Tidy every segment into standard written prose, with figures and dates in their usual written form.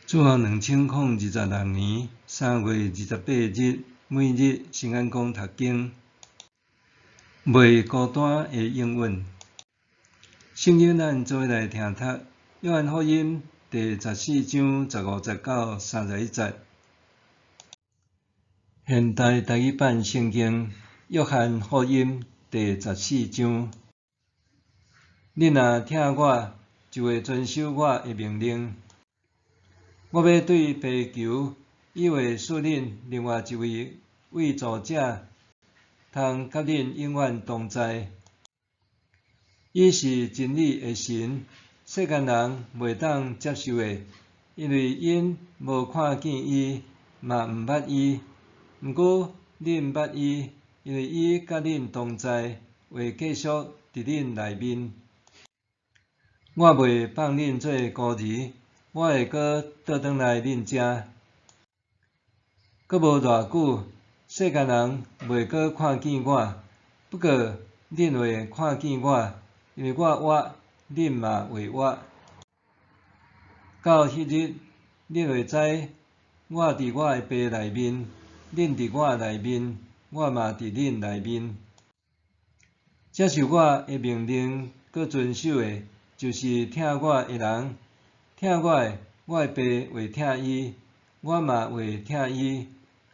主後2026年3月28日，每日新安講讀經，袂孤單的應允。聖經咱做伙來聽讀，約翰福音第十四章十五節到三十一節。現代台語版聖經，約翰福音第十四章。恁若疼我，就會遵守我的命令。我欲對爸求，伊會賜恁另外一位慰助者，通佮恁永遠同在。伊是真理的神，世間人袂當接受的，因為𪜶無看見伊，嘛毋捌伊。毋過恁捌伊，因為伊佮恁同在，會繼續佇恁內面。我袂放恁做孤兒。我會閣倒轉來恁遮，閣無偌久，世間人袂閣看見我，不過恁會看見我，因為我活，恁嘛會活。到彼日，恁會知我佇我的爸內面，恁佇我內面，我嘛佇恁內面。接受我的命令，閣遵守的，就是疼我的人。疼我的，我的爸會疼伊，我嘛會疼伊，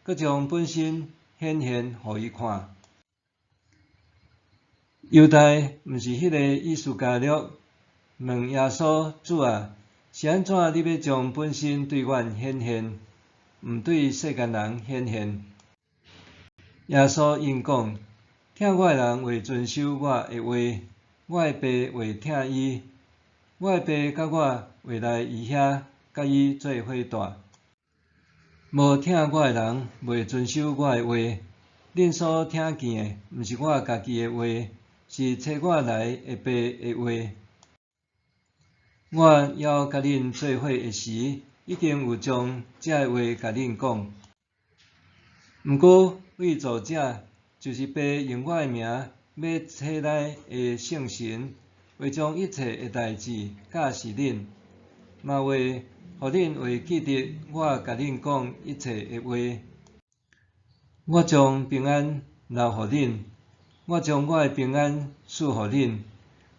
閣將本身顯現予伊看。猶大，毋是彼个伊斯加略，問耶穌：主啊，是按怎你欲將本身對阮顯現，毋對世間人顯現？耶穌應講：疼我的人會遵守我的話，我的爸會疼伊。我的爸佮我會來伊遐，佮伊做伙蹛。無疼我的人，袂遵守我的話。恁所聽見的，毋是我家己的話，是差我來的爸的話。我猶佮恁做伙的時，已經有將這話共恁講。毋過慰助者，就是爸用我的名欲差來的聖神，會將一切的代誌教示恁，嘛會予恁會記得我共恁講一切的話。我將平安留予恁，我將我的平安賜予恁。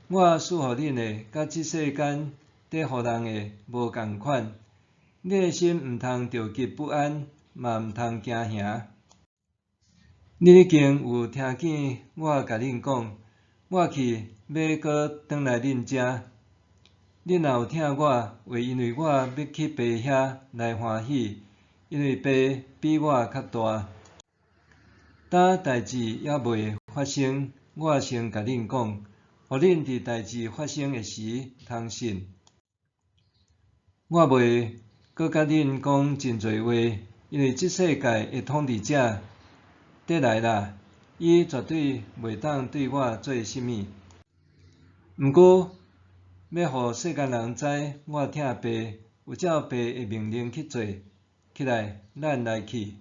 我賜予恁的，佮這世間佇予人的無仝款。恁的心毋通著急不安，嘛毋通驚嚇。恁已經有聽見我共恁講，我去欲閣轉來恁遮。恁若有疼我，會因為我欲去爸遐來歡喜，因為爸比我較大。當代誌猶未發生，我先共恁講，予恁佇代誌發生的時通信。我袂閣佮恁講真濟話，因為這世界的統治者佇來啦，伊絕對袂當對我做啥物。毋過，欲予世間人知我疼爸，有照爸的命令去做。起來，咱來去。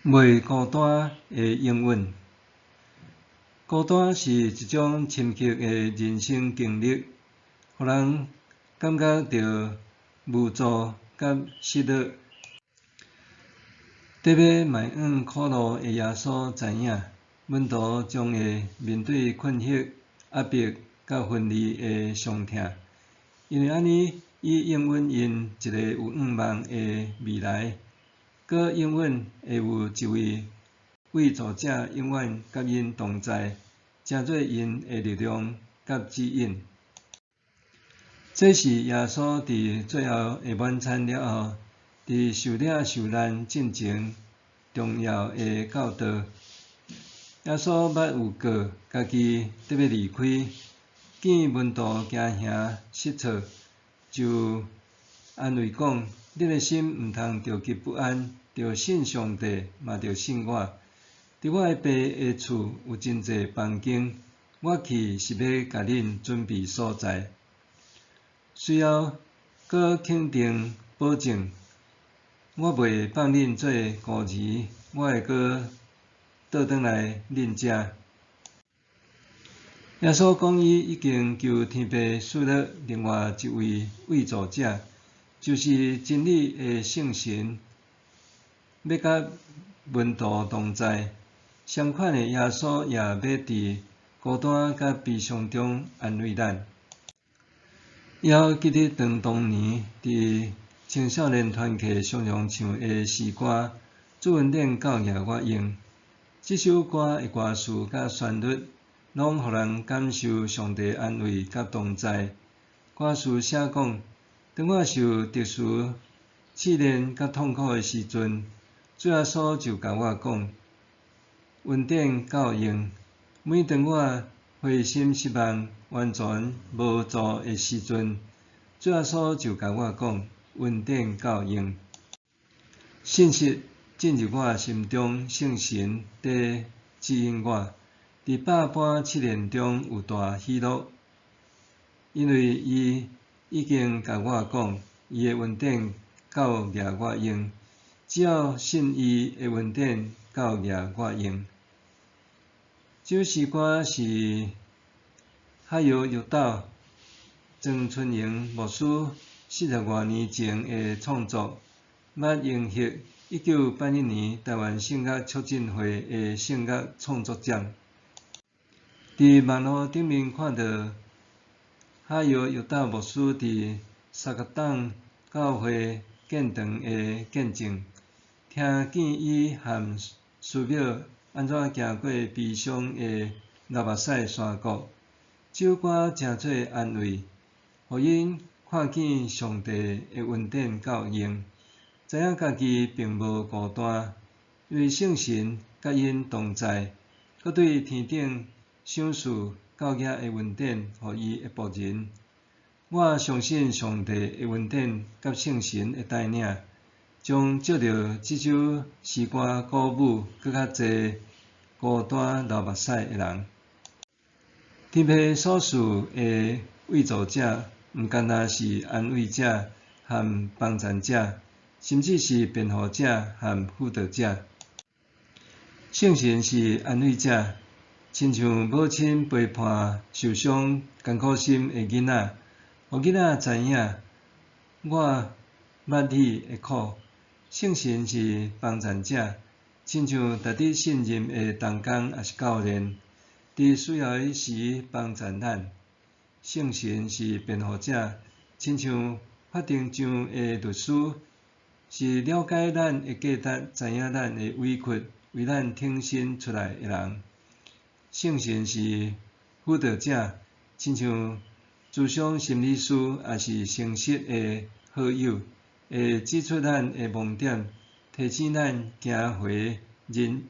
袂孤單的應允。孤單是一種深刻的人生經歷，予人感覺著無助佮失落。佇欲邁往苦路的耶穌知影，門徒將會面對困惑、壓迫佮分離的傷痛。因為按呢，伊應允𪜶一個有向望的未來，閣應允會有一位慰助者永遠佮𪜶同在，成做𪜶的力量佮指引。這是耶穌佇最後的晚餐了後，佇受領受難進前重要的教導。耶穌捌預告家己欲離開，見門徒驚嚇失措，就安慰講：恁的心毋通著急不安，著信上帝，嘛著信我。佇我的爸的厝有真濟房間，我去是欲共恁準備所在。隨後，閣肯定保證：我袂放恁做孤兒，我會閣倒轉來恁遮。耶穌講伊已經求天父賜予另外一位慰助者，就是真理的聖神，欲佮門徒同在。相款的，耶穌也欲佇孤單佮悲傷中安慰咱。猶記得當當年佇青少年團契常常唱的詩歌《主恩典夠額我用》。這首歌的歌詞佮旋律，攏予人感受上帝安慰佮同在。歌詞寫講：當我受特殊試煉佮痛苦的時陣，主耶穌就共我講：恩典夠用。每當我灰心失望、完全無助的時陣，主耶穌就共我講：恩典夠用。信息進入我心中，聖神佇指引我，佇百般試煉中有大喜樂，因為伊已經共我講，伊的恩典夠額我用，只要信伊的恩典夠額我用。這首詩歌是海洋綠島曾春榮牧師40外年前的創作，捌榮獲1981年台灣聖樂促進會的聖樂創作獎。佇網路頂面看到海洋綠島牧師佇三角董教會建堂的見證，聽見伊和師母按怎行過悲傷的流目屎山谷，這首歌誠做安慰，予𪜶看見上帝的恩典夠用，知影家己並無孤單，因為聖神佮𪜶同在，閣對天頂賞賜夠額的恩典予伊的僕人。我相信上帝的恩典佮聖神的帶領，將藉著這首詩歌鼓舞閣較濟孤單流目屎的人。天父所賜的慰助者，毋干焦是安慰者和幫贊者，甚至是辯護者和輔導者。聖神是安慰者，親像母親陪伴受傷艱苦心的囡仔，予囡仔知影我捌你的苦。聖神是幫贊者，親像值得信任的同工抑是教練，佇需要的時幫贊咱。聖神是辯護者，親像法庭上的律師，是了解咱的價值、知影咱的委屈，為咱挺身出來的人。聖神是輔導者，親像諮商心理師，抑是誠實的好友，會指出咱的盲點，提醒咱行回人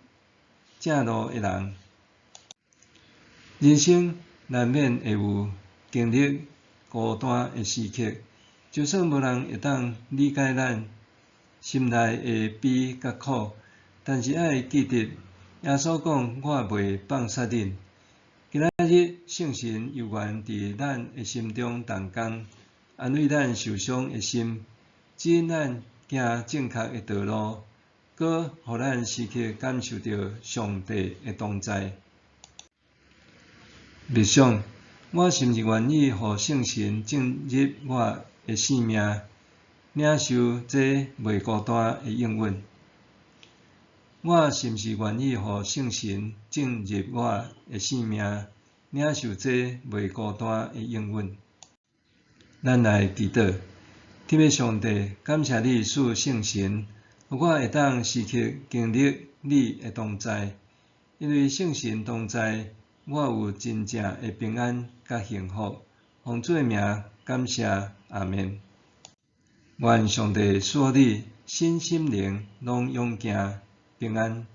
正路的人。人生難免會有經歷孤單的時刻，就算無人會當理解咱心內的悲佮苦，但是愛記得，耶穌講：我袂放捨恁。今仔日聖神猶原佇咱的心中動工，安慰咱受傷的心，指引咱行正確的道路，閣予咱時刻感受著上帝的同在。默想，我是毋是願意予聖神進入我的生命，領受這袂孤單的應允？我是毋是願意予聖神進入我的生命，領受這袂孤單的應允？咱來祈禱，天父上帝，感謝你賜聖神，予我會當時刻經歷你的同在。因為聖神同在，我有真正的平安佮幸福。奉主的名，感謝，阿們。願上帝賜予你身心靈攏勇健平安。